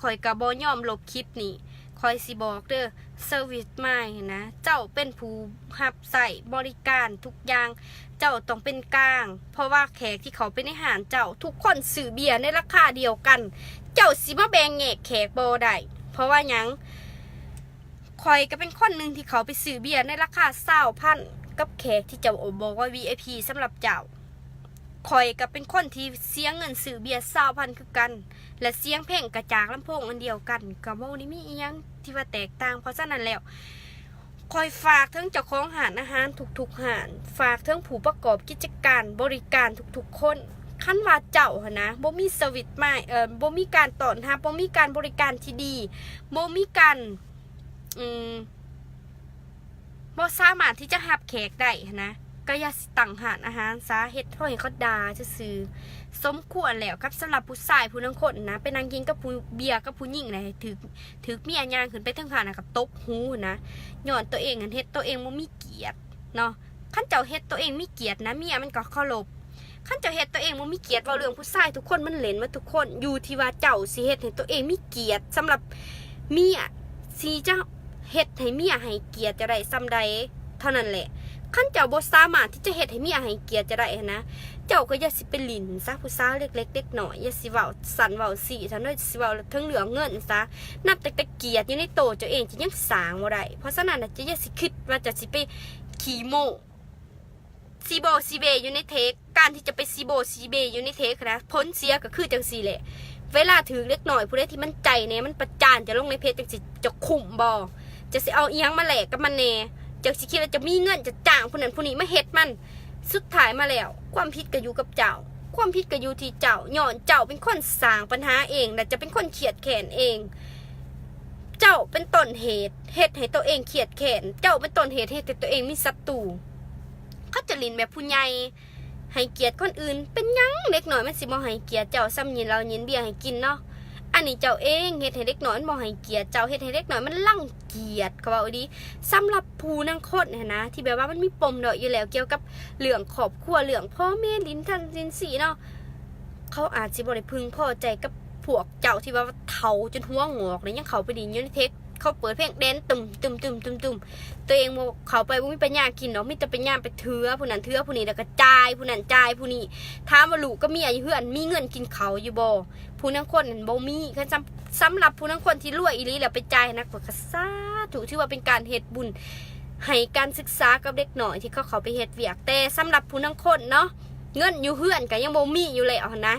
ຂ້ອຍກໍບໍ່ຍອມລົບຄລິບນີ້. ຂ້ອຍຊິບອກເດີ ເຊີວິດມາຍຫັ້ນນະ ເຈົ້າເປັນຜູ້ຮັບໃຊ້ບໍລິການທຸກຢ່າງ ເຈົ້າຕ້ອງເປັນກາງ ເພາະວ່າແຂກທີ່ເຂົ້າໄປໃນຮ້ານເຈົ້າ ທຸກຄົນຊື້ເບຍໃນລາຄາດຽວກັນ ເຈົ້າຊິມາແບ່ງແຍກແຂກບໍ່ໄດ້. ເພາະວ່າຫຍັງ? ຂ້ອຍກໍເປັນຄົນໜຶ່ງທີ່ເຂົ້າໄປຊື້ເບຍໃນລາຄາຊາວພັນ ກັບແຂກທີ່ເຈົ້າບອກວ່າ ວີໄອພີ ສຳລັບເຈົ້າ. ຂ້ອຍກໍເປັນຄົນທີ່ເສຍເງິນຊື້ເບຍຊາວພັນຄືກັນ ແລະ ສຽງເພງກໍຈາກລຳໂພງອັນດຽວກັນ ກໍບໍ່ໄດ້ມີອີ່ຫຍັງທີ່ວ່າແຕກຕ່າງ. ເພາະສະນັ້ນແລ້ວ ຂ້ອຍຝາກເຖິງເຈົ້າຂອງຮ້ານອາຫານທຸກໆຮ້ານ, ຝາກເຖິງຜູ້ປະກອບກິດຈະການບໍລິການທຸກໆຄົນ, ຄັນວ່າເຈົ້າຫັ້ນນະ ບໍ່ມີສະວິດມາຍ ເອີ ບໍ່ມີການຕ້ອນຮັບ, ບໍ່ມີການບໍລິການທີ່ດີ, ບໍ່ມີການ ອືມ ບໍ່ສາມາດທີ່ຈະຮັບແຂກໄດ້ຫັ້ນນະ, ກໍຢ່າຊິຕັ້ງຮ້ານອາຫານຊະ, ເຮັດໃຫ້ເຂົາດ່າຊື່ໆ. ສົມຄວນແລ້ວກັບສຳລັບຜູ້ຊາຍຜູ້ລາງຄົນນະ, ໄປນັ່ງກິນກັບຜູ້ເບຍກັບຜູ້ຍິງນະ, ຖືກ ຖືກເມຍຍ່າງຂຶ້ນໄປເທິງຮ້ານນະ ກໍຕົບຫູຫັ້ນນະ, ຍ້ອນຕົວເອງຫັ້ນເຮັດຕົວເອງບໍ່ມີກຽດເນາະ. ຄັນເຈົ້າເຮັດຕົວເອງມີກຽດນະ, ເມຍມັນກໍເຄົາລົບ. ຄັນເຈົ້າເຮັດຕົວເອງບໍ່ມີກຽດ, ເວົ້າເລື່ອງຜູ້ຊາຍທຸກຄົນມັນເຫຼັ້ນໝົດທຸກຄົນ, ຢູ່ທີ່ວ່າເຈົ້າຊິເຮັດໃຫ້ຕົວເອງມີກຽດສຳລັບເມຍ, ຊິຈະເຮັດໃຫ້ເມຍໃຫ້ກຽດເຈົ້າໄດ້ສ່ຳໃດເທົ່ານັ້ນແຫຼະ. ຄັນເຈົ້າບໍ່ສາມາດທີ່ຈະເຮັດໃຫ້ເມຍໃຫ້ກຽດເຈົ້າໄດ້ຫັ້ນນະ, ເຈົ້າກໍຢ່າຊິໄປຫຼິ້ນຊະ ຜູ້ສາວເລັກໆເດັກນ້ອຍ, ຢ່າຊິເວົ້າຊັ້ນເວົ້າຊີ້ຊັ້ນເດີ, ຊິເວົ້າເຖິງເລື່ອງເງິນຊະ. ນັບຕັ້ງແຕ່ກຽດຢູ່ໃນໂຕເຈົ້າເອງ ເຈົ້າຍັງສ້າງບໍ່ໄດ້. ເພາະສະນັ້ນນະ, ເຈົ້າຢ່າຊິຄິດວ່າເຈົ້າຊິໄປຂີ້ໂມ້ ຊີໂບຊີເບຢູ່ໃນເທັກ, ການທີ່ຈະໄປຊີໂບຊີເບຢູ່ໃນເທັກນະ, ຜົນເສຍກໍຄືຈັ່ງຊີ້ແຫຼະ. ເວລາຖືກເດັກນ້ອຍຜູ້ໃດທີ່ມັນໃຈແດ່ ມັນປະຈານເຈົ້າລົງໃນເພຈ ຈັ່ງຊີ້ ເຈົ້າຄຸ້ມບໍ່? ເຈົ້າຊິເອົາອີ່ຫຍັງມາແລກກັບມັນແດ່? ເຈົ້າຊິຄິດວ່າເຈົ້າມີເງິນ ຈະຈ້າງຜູ້ນັ້ນຜູ້ນີ້ມາເຮັດມັນ. ສຸດທ້າຍມາແລ້ວ ຄວາມຜິດກໍຢູ່ກັບເຈົ້າ, ຄວາມຜິດກໍຢູ່ທີ່ເຈົ້າ, ຍ້ອນເຈົ້າເປັນຄົນສ້າງບັນຫາເອງ ແລະ ເຈົ້າເປັນຄົນຄຽດແຄ້ນເອງ. ເຈົ້າເປັນຕົ້ນເຫດ ເຮັດໃຫ້ຕົວເອງຄຽດແຄ້ນ, ເຈົ້າເປັນຕົ້ນເຫດເຮັດໃຫ້ຕົວເອງມີສັດຕູ. ເຂົາຈະຫຼິ້ນແບບຜູ້ໃຫຍ່ ໃຫ້ກຽດຄົນອື່ນ, ເປັນຫຍັງເດັກນ້ອຍມັນຊິບໍ່ໃຫ້ກຽດເຈົ້າ ສ່ຳຍິນເຫຼົ້າຍິນເບຍໃຫ້ກິນເນາະ? ອັນນີ້ເຈົ້າເອງເຮັດໃຫ້ເດັກນ້ອຍມັນບໍ່ໃຫ້ກຽດເຈົ້າ, ເຮັດໃຫ້ເດັກນ້ອຍມັນລັງກຽດ. ເຂົາເວົ້າອີ່ຫຼີ ສຳລັບຜູ້ລາງຄົນຫັ້ນນະ ທີ່ແບບວ່າມັນມີປົມດ້ອຍຢູ່ແລ້ວ ກ່ຽວກັບເລື່ອງຄອບຄົວ, ເລື່ອງພໍ່ແມ່ຫຼິ້ນທັນຫຼິ້ນສີເນາະ, ເຂົາອາດຊິບໍ່ໄດ້ເພິ່ງພໍໃຈກັບພວກເຈົ້າທີ່ວ່າເຖົ້າຈົນຫົວງອກແລ້ວ ຍັງເຂົ້າໄປຫຼິ້ນຢູ່ໃນເທັກ. ເຂົາເປີດເພງແດນ ຕຶມ ຕຶມ ຕຶມ ຕຶມ ຕຶມ ຕົວເອງບໍ່ເຂົ້າໄປ ບໍ່ມີປັນຍາກິນດອກ, ມີແຕ່ໄປຍາມໄປເຖືອຜູ້ນັ້ນເຖືອຜູ້ນີ້ ແລ້ວກໍຈ່າຍຜູ້ນັ້ນຈ່າຍຜູ້ນີ້. ຖາມວ່າລູກກັບເມຍຢູ່ເຮືອນມີເງິນກິນເຂົ້າຢູ່ບໍ່? ຜູ້ລາງຄົນນັ້ນບໍ່ມີ. ຄັນສຳ ສຳລັບຜູ້ລາງຄົນທີ່ລວຍອີ່ຫຼີແລ້ວໄປຈ່າຍຫັ້ນນະ, ຂ້ອຍກໍສາທຸ ຖືວ່າເປັນການເຮັດບຸນໃຫ້ການສຶກສາກັບເດັກນ້ອຍທີ່ເຂົາເຂົ້າໄປເຮັດວຽກ. ແຕ່ສຳລັບຜູ້ລາງຄົນເນາະ ເງິນຢູ່ເຮືອນກໍຍັງບໍ່ມີຢູ່ແລ້ວຫັ້ນນະ,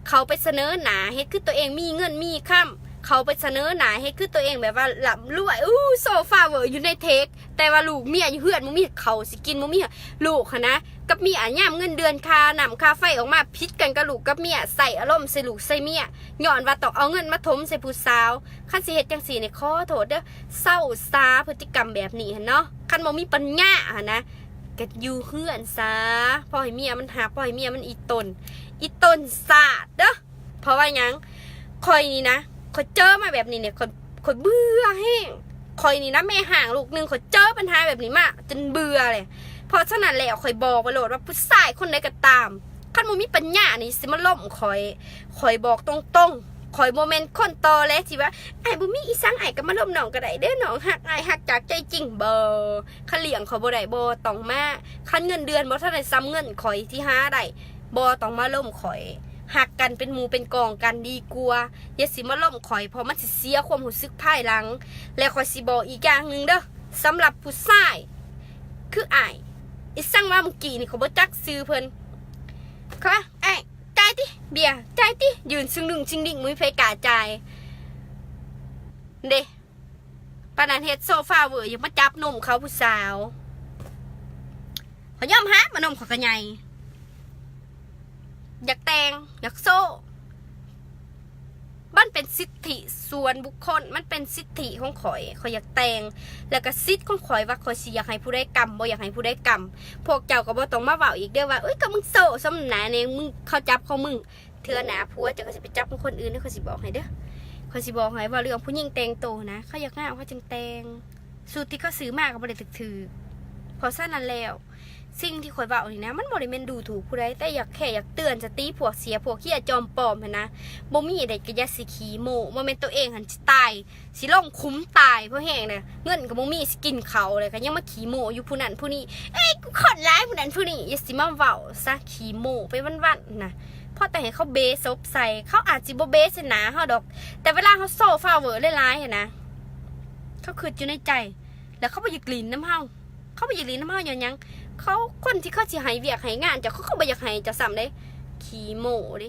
ເຂົາໄປສະເໜີໜ້າເຮັດຄືຕົວເອງມີເງິນມີຄຳ, ເຂົາໄປສະເໜີໜ້າເຮັດຄືຕົວເອງແບບວ່າລ່ຳລວຍ, ອູ້ ໂຊຟາເວີຢູ່ໃນເທັກ, ແຕ່ວ່າລູກເມຍຢູ່ເຮືອນບໍ່ມີເຂົ້າຊິກິນ, ບໍ່ມີ. ລູກຫັ້ນນະ ກັບເມຍ ຍາມເງິນເດືອນ ຄ່ານ້ຳຄ່າໄຟອອກມາ ຜິດກັນກັບລູກກັບເມຍ, ໃສ່ອາລົມໃສ່ລູກໃສ່ເມຍ ຍ້ອນວ່າຕ້ອງເອົາເງິນມາຖົມໃສ່ຜູ້ສາວ. ຄັນຊິເຮັດຈັ່ງຊີ້ນີ້ ຂໍໂທດເດີ, ເຊົາຊາພຶດຕິກຳແບບນີ້ຫັ້ນເນາະ. ຄັນບໍ່ມີປັນຍາຫັ້ນນະ ກໍຢູ່ເຮືອນຊະ, ພໍໃຫ້ເມຍມັນຮັກ, ພໍໃຫ້ເມຍມັນອີ່ຕົນ, ອີ່ຕົນຊາດເດີ. ເພາະວ່າຫຍັງ? ຂ້ອຍນີ້ນະ ຂ້ອຍເຈີມາແບບນີ້ນີ້ ຂ້ອຍ ຂ້ອຍເບື່ອແຮງ. ຂ້ອຍນີ້ນະ ແມ່ຮ້າງລູກໜຶ່ງ, ຂ້ອຍເຈີບັນຫາແບບນີ້ມາຈົນເບື່ອແຫຼະ. ເພາະສະນັ້ນແລ້ວ ຂ້ອຍບອກໄປໂລດວ່າ ຜູ້ຊາຍຄົນໃດກໍຕາມ ຄັນບໍ່ມີປັນຍານີ້ ຊິມາລົມຂ້ອຍ, ຂ້ອຍບອກຕົງໆ, ຂ້ອຍບໍ່ແມ່ນຄົນຕໍແຫຼທີ່ວ່າ ອ້າຍບໍ່ມີອີ່ສັງ ອ້າຍກໍມາລົມນ້ອງກໍໄດ້ເດີ້, ນ້ອງຮັກອ້າຍ ຮັກຈາກໃຈຈິງ. ບໍ່, ຄັນລ້ຽງຂ້ອຍບໍ່ໄດ້ ບໍ່ຕ້ອງມາ. ຄັນເງິນເດືອນບໍ່ທັນໄດ້ສ່ຳເງິນຂ້ອຍທີ່ຫາໄດ້ ບໍ່ຕ້ອງມາລົມຂ້ອຍ. ຮັກກັນເປັນໝູ່ເປັນກອງກັນດີກວ່າ. ຢ່າຊິມາລົມຂ້ອຍ ເພາະມັນຊິເສຍຄວາມຮູ້ສຶກພາຍຫຼັງ. ແລະ ຂ້ອຍຊິບອກອີກຢ່າງໜຶ່ງເດີ້, ສຳລັບຜູ້ຊາຍຄືອ້າຍ ອີ່ສັງວ່າມື້ກີ້ນີ້ ຂ້ອຍບໍ່ຈັກຊື່ເພິ່ນ, ເຂົາວ່າ ອ້າຍ ຈ່າຍຕິ ເບຍ ຈ່າຍຕິ ຢືນຊຶງດຶງຊຶງດິງ ບໍ່ມີໃຜກ້າຈ່າຍເດ້. ປານນັ້ນເຮັດໂຊຟາເວີ ຢາກມາຈັບນົມເຂົາຜູ້ສາວ. ຂ້ອຍຍອມຮັບວ່ານົມຂ້ອຍກໍໃຫຍ່, ຢາກແຕ່ງ ຢາກໂຊ, ມັນເປັນສິດທິສ່ວນບຸກຄົນ, ມັນເປັນສິດທິຂອງຂ້ອຍ, ຂ້ອຍຢາກແຕ່ງ ແລ້ວກໍສິດຂອງຂ້ອຍວ່າຂ້ອຍຊິຢາກໃຫ້ຜູ້ໃດກຳ ບໍ່ຢາກໃຫ້ຜູ້ໃດກຳ. ພວກເຈົ້າກໍບໍ່ຕ້ອງມາເວົ້າອີກເດີ້ວ່າ ເອີຍ ກໍມຶງໂຊ ສົມໜ້າແດ່ ມຶງ ເຂົາຈັບຂອງມຶງ. ເທື່ອໜ້າຜົວເຈົ້າກໍຊິໄປຈັບຂອງຄົນອື່ນເດີ, ຂ້ອຍຊິບອກໃຫ້ເດີ້, ຂ້ອຍຊິບອກໃຫ້. ເວົ້າເລື່ອງຜູ້ຍິງແຕ່ງໂຕນະ, ເຂົາຢາກງາມເຂົາຈຶ່ງແຕ່ງ, ຊຸດທີ່ເຂົາຊື້ມາກໍບໍ່ໄດ້ຖືກໆ. ເພາະສະນັ້ນແລ້ວ ສິ່ງທີ່ຂ້ອຍເວົ້ານີ້ນະ ມັນບໍ່ໄດ້ແມ່ນດູຖູກຜູ້ໃດ, ແຕ່ຢາກ ແຄ່ຢາກເຕືອນສະຕິພວກເສຍ ພວກເຫຍຈອມປອມຫັ້ນນະ. ບໍ່ມີໃດກໍຢ່າຊິຂີ້ໂມ້, ບໍ່ແມ່ນຕົວເອງຫັ້ນຊິຕາຍ ຊິລົງຂຸມຕາຍພໍແຮງນະ, ເງິນກໍບໍ່ມີ ຊິກິນເຂົ້າແລ້ວກໍຍັງມາຂີ້ໂມ້ຢູ່ຜູ້ນັ້ນຜູ້ນີ້, ເອີຍ ກູໂຄດຫຼາຍຜູ້ນັ້ນຜູ້ນີ້. ຢ່າຊິມາເວົ້າຊະ, ຂີ້ໂມ້ໄປວັນໆນະ. ພໍແຕ່ໃຫ້ເຂົາເບສົບໃສ່, ເຂົາອາດຊິບໍ່ເບໃສ່ໜ້າເຮົາດອກ, ແຕ່ເວລາເຮົາໂຊຟາເວີຫຼາຍໆຫັ້ນນະ ເຂົາຄິດຢູ່ໃນໃຈ ແລ້ວເຂົາບໍ່ຢາກຫຼິ້ນນຳເຮົາ. ເຂົາບໍ່ຢາກຫຼິ້ນນຳເຮົາຍ້ອນຫຍັງ? ເຂົາ ຄົນທີ່ເຂົາຊິໃຫ້ວຽກໃຫ້ງານເຈົ້າ ເຂົາກໍບໍ່ຢາກໃຫ້ເຈົ້າຊ້ຳເດ້ ຂີ້ໂມ້ເດ້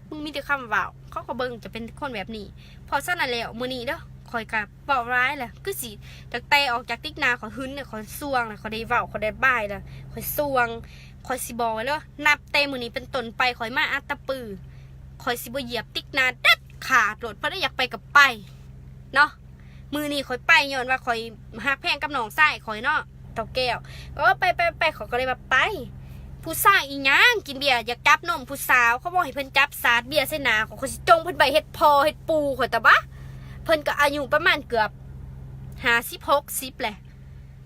ມຶງມີແຕ່ຄຳເວົ້າ ເຂົາກໍເບິ່ງເຈົ້າເປັນຄົນແບບນີ້. ເພາະສະນັ້ນແລ້ວ ມື້ນີ້ເດີ ຂ້ອຍກໍເວົ້າຫຼາຍແຫຼະ ຄືຊິ ຕັ້ງແຕ່ອອກຈາກຕິກນາ ຂ້ອຍຫຶງແລ້ວ ຂ້ອຍສ່ວງແລ້ວ ຂ້ອຍໄດ້ເວົ້າ ຂ້ອຍໄດ້ບາຍແລ້ວ ຂ້ອຍສ່ວງ. ຂ້ອຍຊິບອກໄວ້ເດີ ນັບແຕ່ມື້ນີ້ເປັນຕົ້ນໄປ ຂ້ອຍມາອັດຕະປື ຂ້ອຍຊິບໍ່ຢຽບຕິກນາເດັດຂາດໂລດ ເພິ່ນຢາກໄປກໍໄປເນາະ. ມື້ນີ້ຂ້ອຍໄປຍ້ອນວ່າຂ້ອຍຮັກແພງກັບນ້ອງຊາຍຂ້ອຍເນາະ ເຖົ້າແກ້ວ. ເອີ ໄປໆໆ ຂ້ອຍກໍເລີຍວ່າໄປ. ຜູ້ຊາຍອີຫຍັງກິນເບຍ ຢາກຈັບນົມຜູ້ສາວ ເຂົາບໍ່ໃຫ້ເພິ່ນຈັບ ສາດເບຍໃສ່ໜ້າຂ້ອຍ ຂ້ອຍຊິຈົ່ງເພິ່ນໄປເຮັດພໍ່ເຮັດປູ່ຂ້ອຍຕະບະ. ເພິ່ນກໍອາຍຸປະມານເກືອບຫ້າສິບ ຫົກສິບແຫຼະ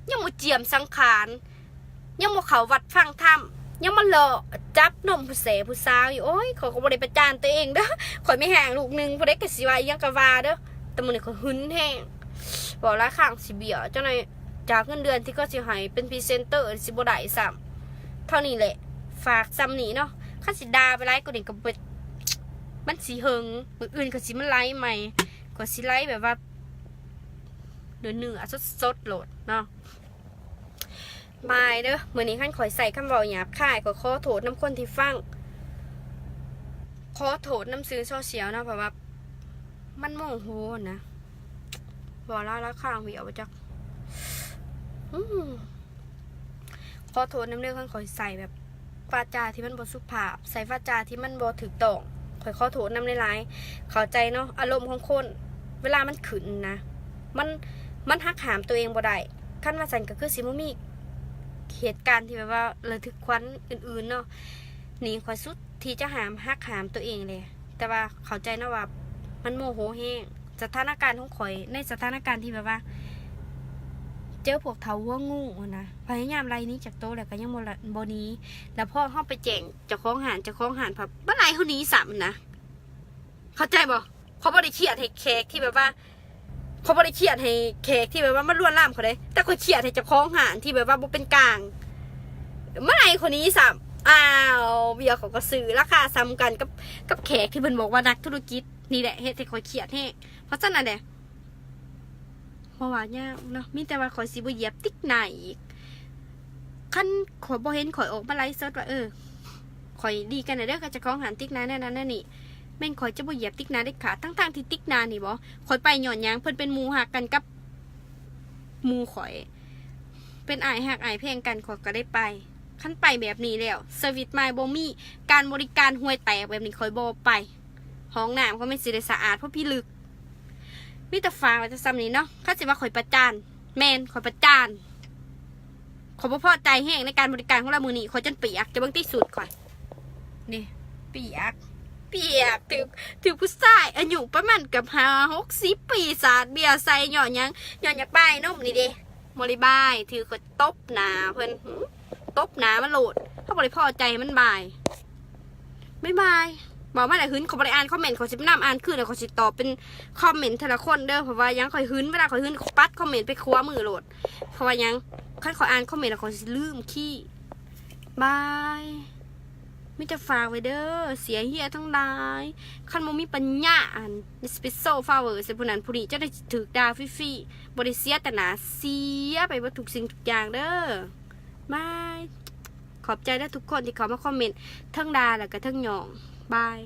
ຍັງບໍ່ຈຽມສັງຂານ ຍັງບໍ່ເຂົ້າວັດຟັງທຳ ຍັງມາເລາະຈັບນົມຜູ້ແສຜູ້ສາວຢູ່. ໂອ້ຍ ຂ້ອຍກໍບໍ່ໄດ້ປະຈານຕົວເອງເດີ ຂ້ອຍມີແຮງລູກໜຶ່ງ ຜູ້ໃດກໍຊິວ່າອີຫຍັງກໍວ່າເດີ. ແຕ່ມື້ນີ້ຂ້ອຍຫຶງແຮງ ເວົ້າຫຼາຍຄັ້ງຊິເບຍ ຈັ່ງໃດຈາກເງິນເດືອນທີ່ເຂົາຊິໃຫ້ເປັນພຣີເຊັນເຕີຊິບໍ່ໄດ້ຊ້ຳ. ເທົ່ານີ້ແຫຼະ ຝາກຊ່ຳນີ້ເນາະ ຄັນຊິດ່າໄປຫຼາຍກວ່ານີ້ກໍບໍ່ ມັນຊິເຫິງ ມື້ອື່ນກໍຊິມາໄລໃໝ່ ກໍຊິໄລແບບວ່າເນື້ອໆ ສົດໆ ໂລດເນາະ. ບາຍເດີ ມື້ນີ້ຄັນຂ້ອຍໃຊ້ຄຳເວົ້າຫຍາບຄາຍ ຂ້ອຍຂໍໂທດນຳຄົນທີ່ຟັງ ຂໍໂທດນຳສື່ໂຊຊຽວເນາະ ເພາະວ່າມັນໂມໂຫນະ ເວົ້າຫຼາຍໆຄັ້ງ ເວົ້າບໍ່ຈັກ ອືມ ຂໍໂທດນຳເດີ ຄັນຂ້ອຍໃຊ້ແບບວາຈາທີ່ມັນບໍ່ສຸພາບ ໃຊ້ວາຈາທີ່ມັນບໍ່ຖືກຕ້ອງ ຂ້ອຍຂໍໂທດນຳຫຼາຍໆ. ເຂົ້າໃຈເນາະ ອາລົມຂອງຄົນ ເວລາມັນຂຶ້ນນະ ມັນ ມັນຫັກຫ້າມຕົວເອງບໍ່ໄດ້. ຄັນວ່າຊັ້ນກໍຄືຊິບໍ່ມີເຫດການທີ່ແບບວ່າລະທຶກຂວັນອື່ນໆເນາະ. ນີ້ຂ້ອຍສຸດທີ່ຈະຫ້າມ ຫັກຫ້າມຕົວເອງເລີຍ ແຕ່ວ່າເຂົ້າໃຈເນາະວ່າມັນໂມໂຫແຮງ. ສະຖານະການຂອງຂ້ອຍ ໃນສະຖານະການທີ່ແບບວ່າ ເຈີພວກເຖົ້າຫົວງູຫັ້ນນະ ພະຍາຍາມໄລ່ໜີຈາກໂຕ ແລ້ວກໍຍັງບໍ່ລະ ບໍ່ໜີ ແລ້ວພໍເຮົາໄປແຈ້ງເຈົ້າຂອງຮ້ານ ເຈົ້າຂອງຮ້ານພັດມາໄລ່ເຮົາໜີຊ້ຳນະ ເຂົ້າໃຈບໍ່? ຂ້ອຍບໍ່ໄດ້ຄຽດໃຫ້ແຂກທີ່ແບບວ່າ ຂ້ອຍບໍ່ໄດ້ຄຽດໃຫ້ແຂກທີ່ແບບວ່າມາລວນລາມຂ້ອຍເດ້ ແຕ່ຂ້ອຍຄຽດໃຫ້ເຈົ້າຂອງຮ້ານທີ່ແບບວ່າບໍ່ເປັນກາງ ມາໄລ່ຂ້ອຍໜີຊ້ຳ. ອ້າວ ເບຍຂ້ອຍກໍຊື້ລາຄາສ່ຳກັນກັບ ກັບແຂກທີ່ເພິ່ນບອກວ່ານັກທຸລະກິດ. ນີ້ແຫຼະເຮັດໃຫ້ຂ້ອຍຄຽດແຮງ. ເພາະສະນັ້ນແຫຼະ ບໍ່ວ່າຫຍັງເນາະ ມີແຕ່ວ່າຂ້ອຍຊິບໍ່ຢຽບຕິກໜ້າອີກ. ຄັນຂ້ອຍບໍ່ເຫັນຂ້ອຍອອກມາໄລຟ໌ສົດວ່າ ເອີ ຂ້ອຍດີກັນແລ້ວເດີກັບເຈົ້າຂອງຮ້ານຕິກໜ້າແນວນັ້ນແນວນີ້ ແມ່ນຂ້ອຍຈະບໍ່ຢຽບຕິກໜ້າເດັດຂາດ. ທັງໆທີ່ຕິກໜ້ານີ້ບໍ ຂ້ອຍໄປຍ້ອນຫຍັງ? ເພິ່ນເປັນໝູ່ຮັກກັນກັບໝູ່ຂ້ອຍ ເປັນອ້າຍຮັກອ້າຍແພງກັນ ຂ້ອຍກໍໄດ້ໄປ. ຄັນໄປແບບນີ້ແລ້ວ ສະວິດໃໝ່ບໍ່ມີ ການບໍລິການຫ່ວຍແຕກແບບນີ້ຂ້ອຍບໍ່ໄປ. ຫ້ອງນ້ຳກໍແມ່ນຊິໄດ້ສະອາດພໍພິລຶກ. ມີແຕ່ຝາກໄວ້ແຕ່ສ່ຳນີ້ເນາະ. ຄັນຊິວ່າຂ້ອຍປະຈານ ແມ່ນ ຂ້ອຍປະຈານ. ຂ້ອຍບໍ່ພໍໃຈແຮງໃນການບໍລິການຂອງລາວມື້ນີ້. ຂ້ອຍຈົນປຽກ. ເຈົ້າເບິ່ງຕິສູດຂ້ອຍ ນີ້ ປຽກ ປຽກ. ຖືກ ຖືກຜູ້ຊາຍອາຍຸປະມານເກືອບຫ້າຫົກສິບປີ ສາດເບຍໃສ່ ຍ້ອນຫຍັງ? ຍ້ອນຢາກບາຍນົມນີ້ເດ້. ບໍ່ໄດ້ບາຍ ຖືກຂ້ອຍຕົບໜ້າເພິ່ນ ຕົບໜ້າມັນໂລດ. ເຮົາບໍ່ໄດ້ພໍໃຈໃຫ້ມັນບາຍ. ບາຍບາຍ. ເວົ້າມາແລ້ວຫຶງ ຂ້ອຍບໍ່ໄດ້ອ່ານຄອມເມັນ ຂ້ອຍຊິໄປນຳອ່ານຄືນ ແລ້ວຂ້ອຍຊິຕອບເປັນຄອມເມັນແຕ່ລະຄົນເດີ. ເພາະວ່າຫຍັງ? ຂ້ອຍຫຶງ ເວລາຂ້ອຍຫຶງ ຂ້ອຍປັດຄອມເມັນໄປຂວາມືໂລດ. ເພາະວ່າຫຍັງ? ຄັນຂ້ອຍອ່ານຄອມເມັນແລ້ວ ຂ້ອຍຊິລືມຄີ. ບາຍ. ມີແຕ່ຝາກໄວ້ເດີ ເສຍເຫຍທັງຫຼາຍ. ຄັນບໍ່ມີປັນຍາ ອັນ ເອສເປຣສໂຊ ຟາວເວີ ໃສ່ຜູ້ນັ້ນຜູ້ນີ້ ຈະໄດ້ຖືກດ່າຟຣີໆ. ບໍ່ໄດ້ເສຍແຕ່ໜ້າ ເສຍໄປເບິດທຸກສິ່ງທຸກຢ່າງເດີ. ບາຍ. ຂອບໃຈເດີທຸກຄົນທີ່ເຂົ້າມາຄອມເມັນ ທັງດ່າ ແລ້ວກໍທັງຍ້ອງ. ບາຍ.